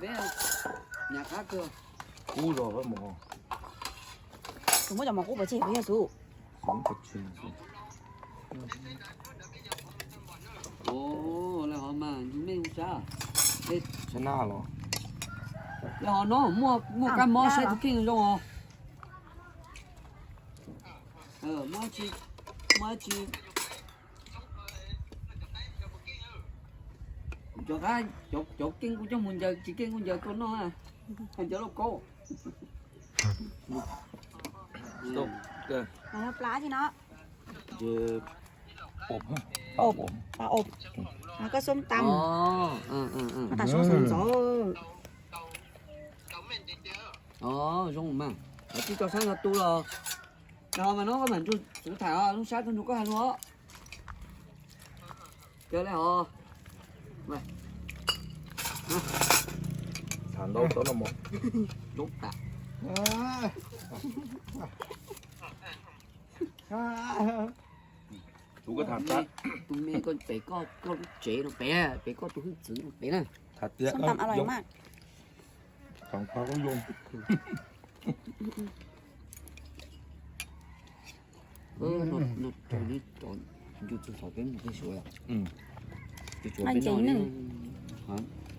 Peb nyam qab kawg. Kub zog pab mov. Tus muab cov mov kub pov tseg pov yog xub. Xov pov tseg xwb. Ua, lawv ho mas ntsug mej ua sab. Sab naj los. Lawv ho no muaj, muaj kab mob saib tus kheej zoo os. Muaj tsi, muaj tsi. Cov qab, cov keej kuj coj mus ncaws, tsis keej kuj ncaws tuaj noj, ncaws lauj kaub. Plab tsi no. Ob, ob, koj xoob tam, tas soob xoob ntxov. Zoo mas, tsis tso sab nrog tu los. Yog mas no koj mam nrug xuv tham os, lub sab tuaj nrug koj hais lus os. Kawg le os. Tham ntau tau no mog. Dub tas. Tus koj tham tag. Tus me koj pem koj, koj lub tsev no pem, pem koj tus hwj txwv no pem na. Tham tias, Nws txog thaum peb mus peb suav yom. Ntseeg nws.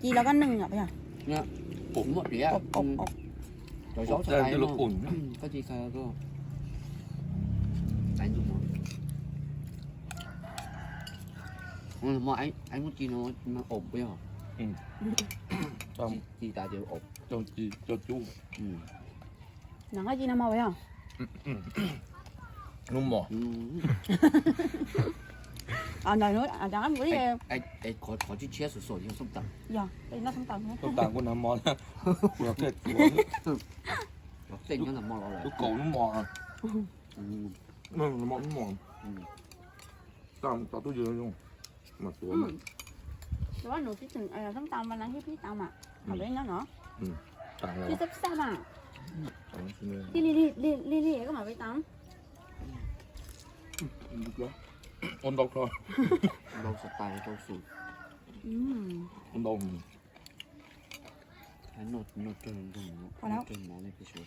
Ci los koj nws yom. Muaj diav, cov zaub txhais tais no, koj ci kha koj tais ntsug mov. Muaj ci no mas ob yog. Ci tas ces ob. Nws koj ci no mas yog. Lub mos. Qhov tshiab tshiab xum xum yog xoob tas. Yog, noj xoob tas. Xoob tas kuj nag mos. Tej nyob nag mos los lawm. Lub kaus lub mos. Lub mos. Tau tub yws zoo mas tuav mas. Xoob tas mas nag hib pib tas mas. Qhov peb nyob no. Tib xab xab mas. Li li li li li koj mam peb tas. Ua ntau kho. Ntau xav tais rau xus. Ua ntau. Noj, noj rau nrog, noj rau mov li peb suav.